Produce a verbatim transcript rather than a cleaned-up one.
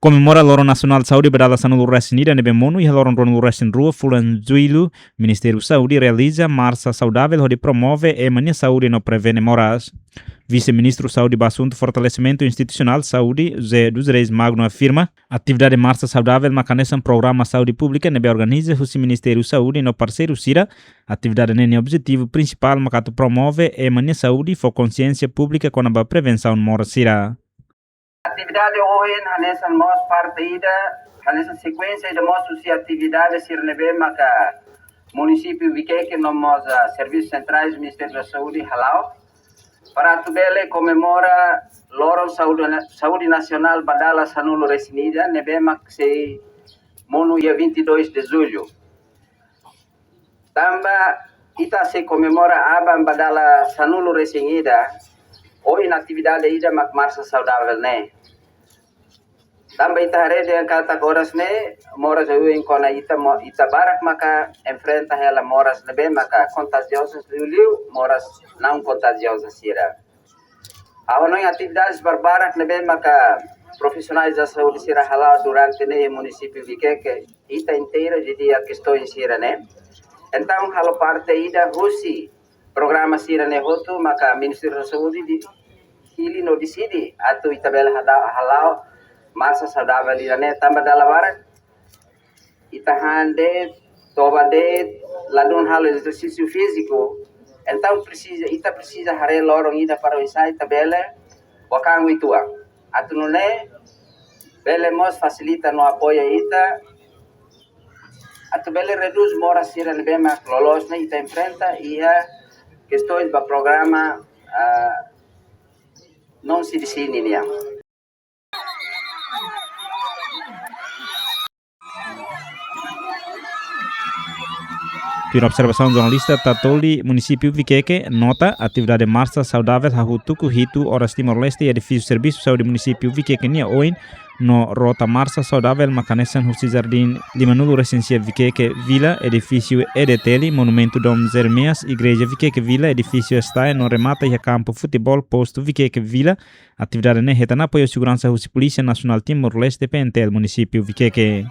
Komemora Loron Nasionál Saúde ba dala sanulu-resin-ida ne'ebé monu iha loron ruanulu-resin-rua fulan Jullu, Ministériu Saúde realiza marsa saudavel hodi promove ema nia saúde no prevene moras. Vise-Ministru Saúde ba Asuntu Fortalesimentu Institusionál Saúde, José dos Reis Magno, afirma, atividade marsa saudavel mak hanesan programa saúde públika ne'ebé organiza husi Ministériu Saúde no parseiru sira. Atividade ne'e nia objetivu prinsipál mak atu promove ema nia saúde, fó konsiénsia públika kona-ba prevensaun moras sira. Atividade ohin hanesan mós parte ida, hanesan sekuénsia ida mós husi atividade sira ne'ebé maka munisípiu Viqueque no mós, ah, servisu sentrais Ministériu da Saúde hala'o, para atu bele komemora Loron Saúde, Saúde Nasionál ba dala sanulu-resin-ida ne'ebé mak sei monu iha vinte e dois de Julho. Tanba ita sei komemora aban ba dala sanulu-resin-ida, ohin atividade ida mak marsa saudavel ne'e. Tanba ita haree dehan katak oras ne'e, moras oioin kona ita mo-, ita barak maka enfrenta hela moras ne'ebé maka kontajiozas, liuliu moras naun kontajiozas sira. Ha'u hanoin atividades barbarak ne'ebé maka profisionais da saúde sira hala'o durante ne'e iha munisípiu Viqueque, ita inteira di'ak kestaun sira-ne'e. Entaun halo parte ida husi programa sira-ne'e hotu maka Ministériu da Saúde di-, hili no deside atu ita bele hada-, hala'o marsa saudavel ida-ne'e tanba dala barak ita han de'it, toba de'it, ladún halo ezersísiu fíziku. Entaun presiza, ita presiza haree loron ida para oinsá ita bele buka angin uitoan. Atu nune'e bele mós fasilita no apoia ita atu bele redús moras sira ne'ebé mak loloos ne'e ita enfrenta iha kestaun ba programa, ah, non-CDC nian. Tuir observasaun jornalista Tatoli, munisípiu Viqueque nota atividade marsa saudavel hahú tuku hitu oras Timor-Leste iha edifísiu Servisu Saúde Munisípiu Viqueque nia oin, no rota marsa saudavel mak hanesan husi Jardín limanulu-resin-sia Viqueque Vila, edifísiu EDTL, monumentu Dom Jeremias, igreja Viqueque Vila, edifísiu STAE, no remata iha kampu futeból postu Viqueque Vila. Atividade ne'e hetan apoiu seguransa husi Polísia Nasionál Timor-Leste, PNTL, munisípiu Viqueque.